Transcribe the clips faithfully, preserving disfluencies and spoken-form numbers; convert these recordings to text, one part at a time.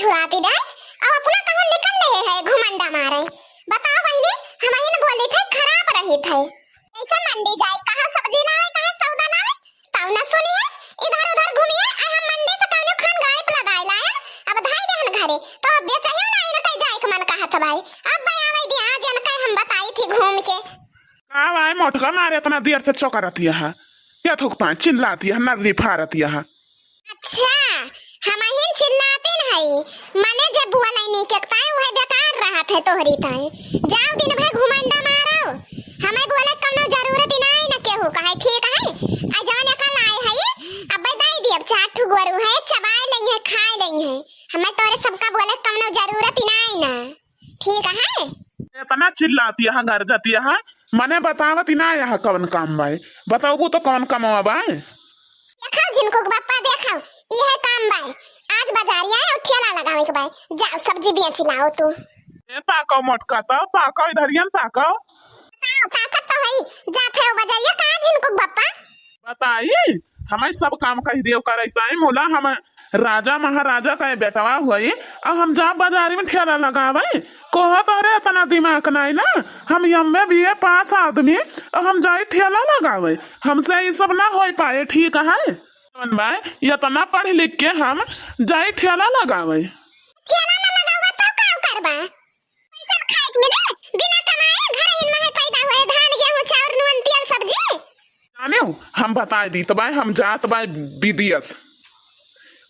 राती जाए, अब अपना कहूँ निकल रहे है घुमंडा मारे। बताओ बहिनी, हमहिन बोली थे खराब रही थे। कैसे मंडी जाए, कहाँ सब्जी लावे, कहाँ सौदा लावे, तब न सुनिए, इधर उधर घूमिए, आ हम मंडी से कौनो खान गाड़ी पे लदाए लाए, अब धाई देहन घरे, तो अब बेचहियो ना, इनके जाए के मन कहत भाई। अब भाई आवे दिया, आज इनके हम बताई थी घूम के। का भाई मोटका मारे इतना देर से चौकरतिया है, क्या थुकता है, चिल्लाती है, नर्री फारतिया है। अच्छा, हमहिन चिल्लातिन हई, मने जे बोले नीके ताई उहे बेकार रहत है तोहरी ताई। जाओ दिन भर घुमंडा मारो, हमें बोले कौनो जरूरत ही नाई न केहू कहे, ठीक है? आ जौन एका लाई हई, अब्बे दाई दियब, चार ठो गोरू है, चबाए लई है, खाए लई है, हमें तोरे सबका बोले कौनो जरूरत ही नाई ना। ठीक है। इतना चिल्लाती है, गरजती है, मने बतावत ही ना यहाँ कवन काम बाय। बताओ तो कवन कमवा बाय? देखा झिनकू के बप्पा, देखा, इहे काम बाय। आज बाजारिया आयो, ठेला लगावे के बाय। जाओ सब्जी बेची लाओ तू। ए ताको मोटका, तो ताको इधरियन ताको। ताको, ताकत तो हई, जात है वो बाजारिया, का झिनकू के बप्पा? बताई, हमें सब काम कह दियो करे ताई, मुला हम राजा महाराजा का बेटवा हुई, अब हम जा बाजारी में ठेला लगावे। कोहा तोरे इतना दिमाग नाई ना, हम एम ए बी ए पास आदमी, अब हम जाई ठेला लगावे, हमसे ई सब ना होई पाए, ठीक है? जौन बाय, इतना पढ़ लिख के हम जाई ठेला लगावे। ठेला ना लगावा तो का करबा? पैसा खाए के मिले, बिना कमाए घर हिन में पैदा हुए, धान, गेहूं, चाउर, नून, तेल, सब्जी। जानेउ, हम बताए दीत बाय, हम जात बाय विदेश।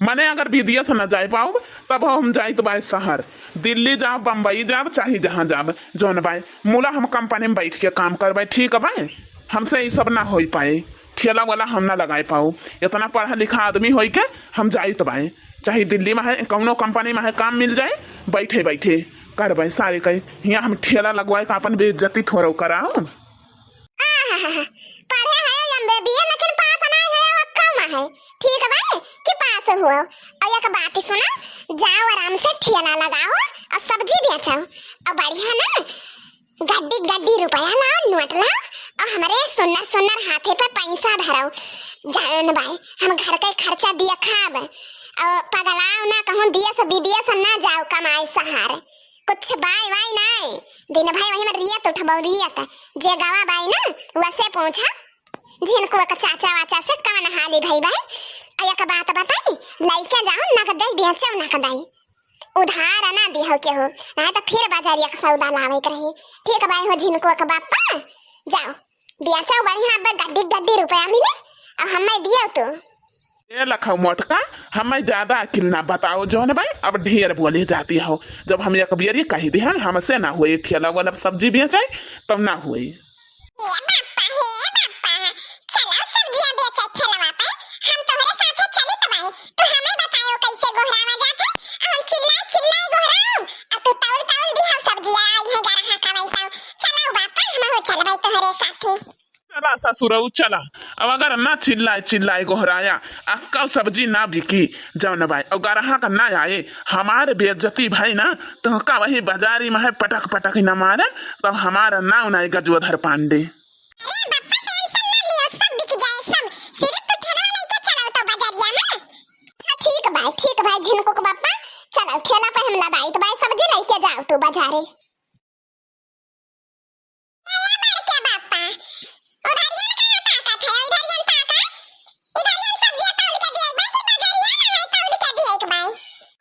मने अगर विदेश न जाए पाउब, तब हम जाइत बाय शहर। दिल्ली जाब, बम्बई जाब, चाहे जहाँ जाब, जौन बाय। मुला हम कंपनी में बैठ के काम करबे, ठीक बाय? हमसे ई सब ना होई पाए। ठेला वाला हम ना लगाए पाउब। इतना पढ़ा लिखा आदमी होई के हम जाइत बाय। चाहे दिल्ली में है, कौनो कंपनी में है, काम मिल जाए, बैठे बैठे करबे सारे कहे। हियाँ हम ठेला लगवाए का अपन बेइज्जती थोड़ो कराओ। आहाहा, पढ़े है एम ए बी ए, लेकिन पास नाई है, वो कम है। ठीक बा कि पास हुआ। और एक बात सुना, जाओ आराम से ठेला लगाओ और सब्जी बेचो और बढ़िया ना गड्डी गड्डी रुपया लाओ, नोट लाओ और हमरे सुन्नर सुन्नर हाथे पे पैसा धरो। जान बाय, हम घर के खर्चा दिया खाब और पगलाओ ना, कहूँ दिया से विदेश ना जाओ कमाए सहारे। कुछ बाय वाय नाय, दिन भर वही में रियत उठबो रियत। जे गवा बाय ना, वसे पूछा, झिनकुआ का चाचा वाचा से कवन हाली भई बाय। आ एक बात बताई, लइके जाओ नगदई, बेचो नगदई, उधार ना दिहो केहू, नाय तो फिर बाजारिया का सौदा लावे के रही। ठीक बाय हो झिनकुआ का बापा, जाओ बेचो बढ़िया, अब गड्डी गड्डी रुपया मिले, अब हमें दियो तू। ए लखऊ मोटका, हमें ज्यादा अकिल ना बताओ जौन बाय, अब ढेर बोले जाती हो। जब हम एक बेरी कह दिहन, हमसे ना हुए ठेला वाला सब्जी बेचे, तब ना हुए। ए बापा, हे बापा, चलो सब्जिया बेचे ठेलवा पे, हम तोहरे साथे चलित बाय। तू हमें बतायो कैसे गोहरावा जाते, हम चिल्लाए चिल्लाए गोहराऊ, अब तू तौल तौल दिहा सब्जिया, आई है गरहा का वैसा। चलो बापा, हम हो चलबे तोहरे साथे। चला ससुरऊ चला, अब अगर ना चिल्लाए चिल्लाए गोहराया, आ कब सब्जी ना बिकी जौन बाय, और ग्राहक ना आए, हमार बेइज्जती भई ना, तो का वही बाजारी में है पटक पटक ही ना मारे, तब हमारा नाव ना गजोधर पांडे। अरे बप्पा, tension ना लियो, सब बिक जाए सब, सिर्फ तू ठेला लेके चलो तो बाजारिया में। अच्छा ठीक बाय, ठीक बाय झिनकुक बप्पा, चलो ठेला पे हम लदाइत बाय, सब्जी लेके जाओ तू बाजारे। ए बड़के बापा, उधरियन कहाँ ताकत है? इधरियन ताका। इधरियन सब्जिया तौल के दिए बा कि बजरिया में है तौल के दिए के बा?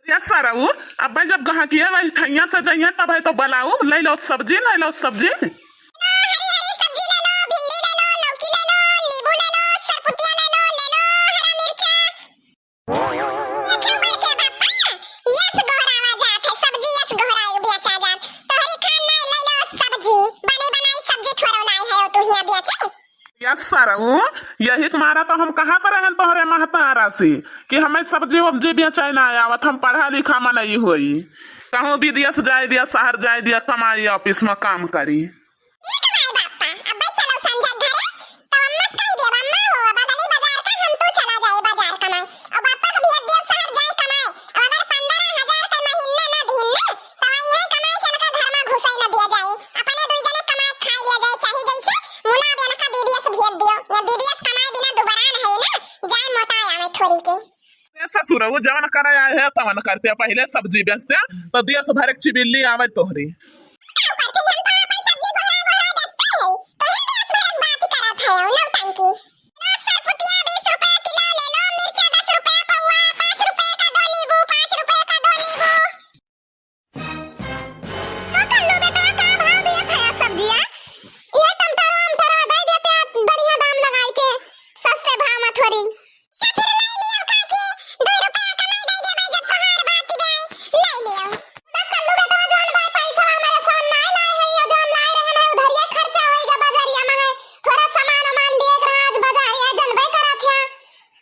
अरे सरऊ, अब्बे जब गहकिया वही ठैया से जइया तब है तो बलाऊ, ले लो सब्जी, ले लो सब्जी। लो, हरी हरी सब्जी ले लो, भिंडी ले लो, लौकी ले लो, नींबू ले लो, सरपुतिया ले लो, ले लो, हरा मिर्चा। देखा बड़के बापा, यस गोहरावा जात है, सब्जी यस गोहराई बेचा जात। तोहरी खान ना ले लो सब्जी, बनी बनाई सब्जी थोड़ो लाई है, तू हिया बेचे। यस सरऊ, यही तुम्हारा तो हम कहा तो रहन तोहरे महतारा से कि हमें सब्जी वब्जी बेचे ना आवत, हम पढ़ा लिखा मनई होई, कहूँ विदेश जाए दिया, शहर जाए दिया, कमाई office में काम करी। ठीक बाय बापा, अब्बे चलो संझा घरे, तो अम्मा से कह देब, अम्मा हो, बदली बाजार का हम तू चला जाए बाजार कमाए, और बापा को भेज दियो शहर जाए कमाए, और अगर पन्द्रह हजार के महीना ना दीन ना, तो यही कमाए के इनका घर में घुसे न दिया जाए, अपने दुई जने कमाए खाए लिया जाए, चाहे जैसे मुना अब इनका विदेश भेज दियो, या विदेश कमाए बिना दुबरान है ना, जाए मोटा आवे थोड़ी के। ए ससुरऊ जवन करे आए है तवन करते, पहिले सब्जी बेचते तो देश भर के चिबिल्ली आवे तोहरी। ओ कल्लू बेटवा, का भाव दिए खाया सब्जिया? इहे टमटरवा, अमटरवा दे देते आप बढ़िया दाम लगाई के, सस्ते भाव में थोड़ी। तो फिर ले लियो काकी, दो रुपया कमाई दे देबे जब तोहार बात गए, ले लियो। ना कल्लू बेटवा, जौन भाई पैसा हमारे सामने नाय लाए है, या जौन लाए रहे ना, उधरिए खर्चा होइगा बाजारिया में है, थोड़ा सामान वामान लिए के रहा, आज बाजारिया जनबे करत है।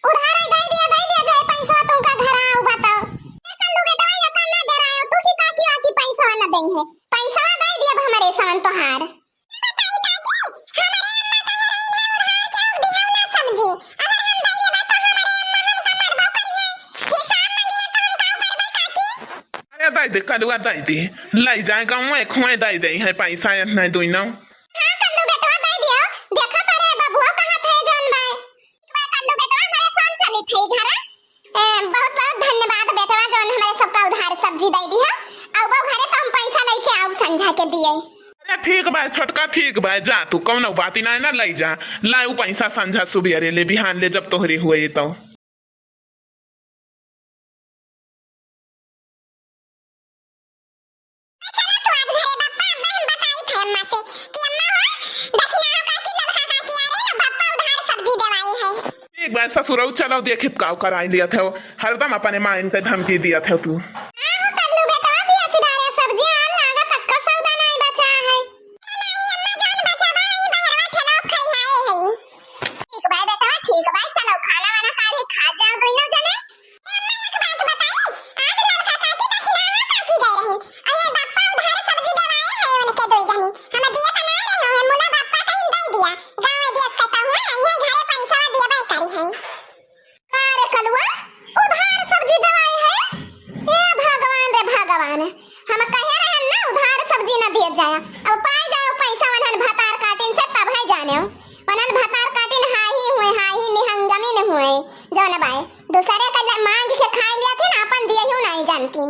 उधार दे दिया, दे दिया जाए पैसा, तुमका घर आओ बताओ। ए कल्लू बेटवा, ये का ना डरायो तू कि काकी आकी पैसा ना देंगे। पैसा दे दिया अब हमारे सामने तोहार। बताई काकी, हमारे अम्मा कहे रही है उधार के उक दिहौ ना सब्जी। अगर हम दे देबा तो हमारे अम्मा हमका मारबो करिए। हिसाब मांगिए तो हम का करबे काकी? अरे दे दे कलुआ, दे दे। ले जाए गाँव में खोए दे दे है पैसा, इतना दुई नौ। हाँ कल्लू बेटवा, दे दियो। देखा तारे बबुआ कहा थे जौन भाई। बा कल्लू बेटवा, हमारे साथ चली थी घर। ए, बहुत बहुत धन्यवाद बेटवा, जौन हमारे सबका उधार सब्जी दे दी है। अब वो घरे तो हम पैसा लेके आऊ संझा के दिए। अरे ठीक बा छोटका, ठीक बा, जा तू, कौनो बात ही ना, ना ले जा। ला उ पैसा संझा सुबेरे ले, बिहान ले जब तोहरे हुए तो। चला तू आज घरे बप्पा, अम्मा हम बताई थे अम्मा से कि अम्मा हो, दखिना हो काकी, ललका काकी आ रहे ना, बप्पा उधार सब्जी देवाई है। ठीक बा ससुरऊ, चलो देखित का कराई लिया थे, हरदम अपने माइन के धमकी दिया थे तू। हाँ हो कल्लू बेटवा, बेच डारे सब्जी, आन लागत अक्का सौदा नाई बचा है। ए नाई अम्मा जान बचावा, वही बहरवा ठेला खाई आए है। ठीक बा बेटवा, ठीक बा, चलो खाना वाना काढ़ी खा जाओ दोनों जने। अम्मा, एक बात बताई, आज ललका काकी दखिना हो काकी दे रही, और ये बप्पा उधार सब्जी देवाए है उनके दो जनी। हम दिए तो ना रहे हो, मुला बप्पा कहीं दे दिया, गाँव दिया कहता हुआ, ये घरे पैसा देबे करी है। का रे कलुआ, उधार सब्जी देवाए है? ए भगवान रे भगवान, हम कहे रहन ना उधार सब्जी न दिए जाया, अब पाए जाओ पैसा वनन भतार काटिन से तब है जाने हो। वनन भतार काटिन हाही हुए, हाही निहंगमी न हुए, जौन बाए। दूसरे का ले-, मांग के खाए लिया थे ना, अपन दिए ही नहीं जानतीन।